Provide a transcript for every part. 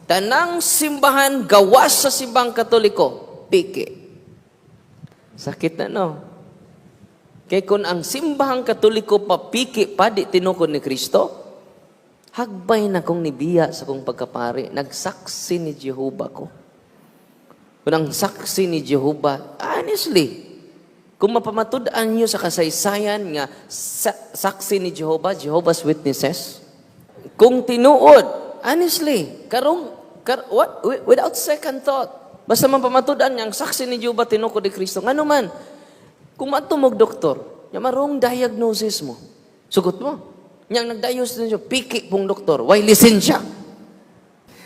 Tanang simbahan gawas sa Simbahang Katoliko, piki. Sakit na, no? Kay kung ang Simbahang Katoliko papiki pa, di tinukod ni Kristo, hagbay na kong nibiya sa kong pagkapari, nagsaksi ni Jehova ko. Kung ang saksi ni Jehova, honestly, kung mapamatud-an niyo sa kasaysayan nga saksi ni Jehova, Jehovah's Witnesses, kung tinuod, honestly, karong, what, without second thought, basta mapamatud-an niya ang saksi ni Jehova tinukod ni Kristo. Ngano man, kung matumog doktor, nya ma-wrong diagnosis mo, sugot mo. Niyang nagdiagnose niyo, piki pong doktor, way lisensya.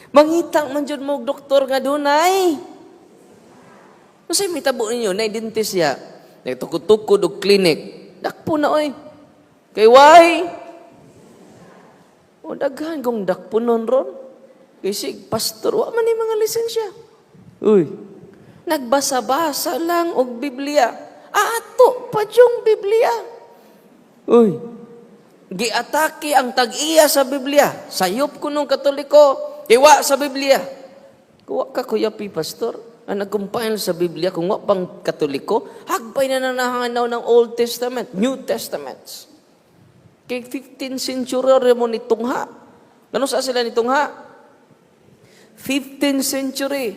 Mangita man jud mo og doktor nga dunay. Unsay mitabo ninyo, na dentist siya. Nagtukod-tukod og clinic. Dakpo na oy. Kay why? O daghan kong dakpo nun ron. Kay sig pastor, wa man ni mga lisensya. Uy. Nagbasa-basa lang og Biblia. Ato pa yung Biblia. Uy. Giatake ang tag-iya sa Biblia. Sayop ko nung Katoliko, iwa sa Biblia. Kuwa ka, Kuya P, Pastor, ang nag-compile sa Biblia, kung wa pang Katoliko, hagbay na nanganaw ng Old Testament, New Testaments. Kay 15th century mo nitungha. Ano sa sila nitungha? 15th century.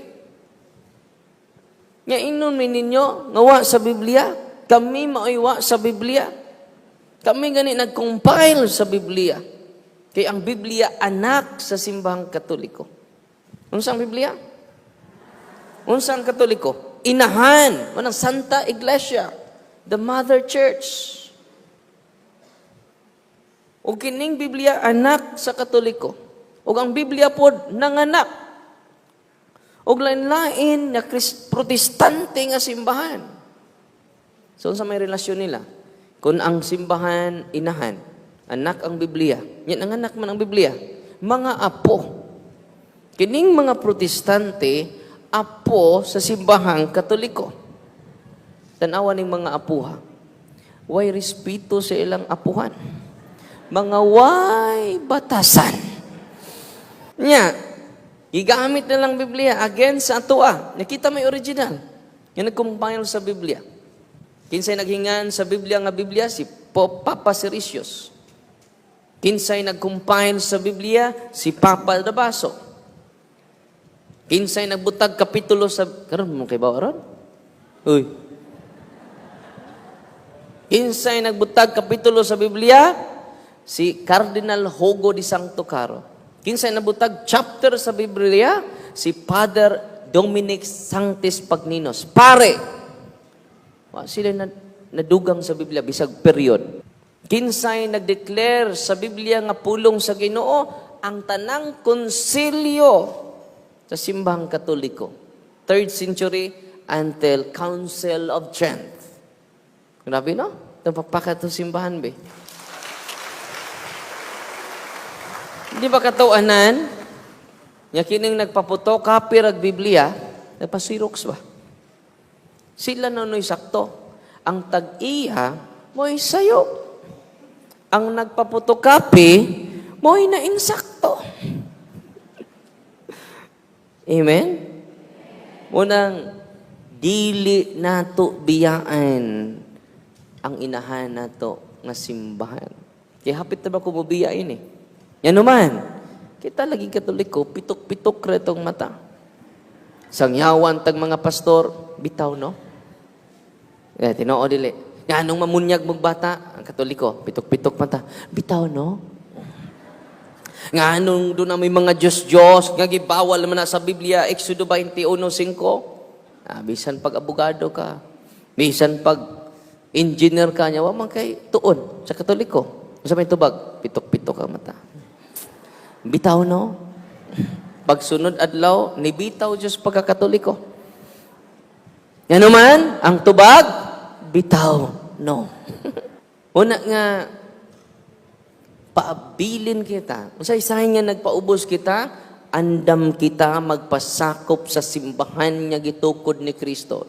Nga inon mi ninyo, nga wa sa Biblia. Kami maoy wa sa Biblia. Kami gani nag-compile sa Biblia. Kay ang Biblia anak sa Simbahang Katoliko. Unsa ang Biblia? Unsa ang Katoliko? Inahan. Manang Santa Iglesia. The Mother Church. O kining Biblia anak sa Katoliko. O ang Biblia pod nanganak. Og lain-lain nga Protestante nga simbahan. So unsa may relasyon nila? Kung ang simbahan inahan, anak ang Biblia. Yan ang anak man ang Biblia. Mga apo. Kining mga Protestante, apo sa Simbahang Katoliko. Tanawa ning mga apuha. Way respeto sa ilang apuhan. Mga way batasan. Nya, gigamit na lang Biblia against sa atoa. Nakita may original. Yung nag-compile sa Biblia. Kinsay naghingan sa Biblia nga Biblia? Si Papa Siricius. Kinsay nag-compile sa Biblia? Si Papa Damaso. Kinsay nagbutag kapitulo sa, karon mo kay ron? Uy. Kinsay nagbutag kapitulo sa Biblia? Si Cardinal Hugo di Sancto Caro. Kinsay nabutag chapter sa Biblia? Si Father Dominic Sanctis Pagninos. Pare. Wa sila na, nadugang sa Biblia bisag period. Kinsay nagdeclare sa Biblia nga pulong sa Ginoo? Ang tanang konsilyo sa Simbahang Katoliko. 3rd century until Council of Trent. Grabe, no? Napakpakat itong simbahan, be. Di ba katawanan? Nga kining nagpaputo, copy rag Biblia, nagpasirox ba? Sila na no'y sakto. Ang tag-iya, mo'y sayo. Ang nagpaphotocopy, mo'y nainsakto. Amen? Unang, dili nato biyaan ang inahan nato nga simbahan. Kaya hapit na ba kumubiya ini? Yan naman, kita lagi Katoliko, pitok-pitok ra itong mata. Sangyawan tag mga pastor, bitaw, no? Eh, tinoo dili. Nga nung mamunyag mong bata, ang Katoliko, pitok-pitok mata, bitaw, no? Nga nung doon na may mga Diyos-Diyos, nga gibawal naman na sa Biblia, Exodo 21:5. Ah, bisan pag abogado ka, bisan pag engineer ka niya, wa man kay tuon sa Katoliko. Unsa may tubag? Pitok-pitok ang mata. Bitaw, no? Pagsunod adlaw, nibitaw Diyos pagkakatoliko. Nga naman, ang tubag, bitaw, no? Una nga, paabilin kita. Unsay nga nagpaubos kita, andam kita magpasakop sa simbahan nga gitukod ni Kristo.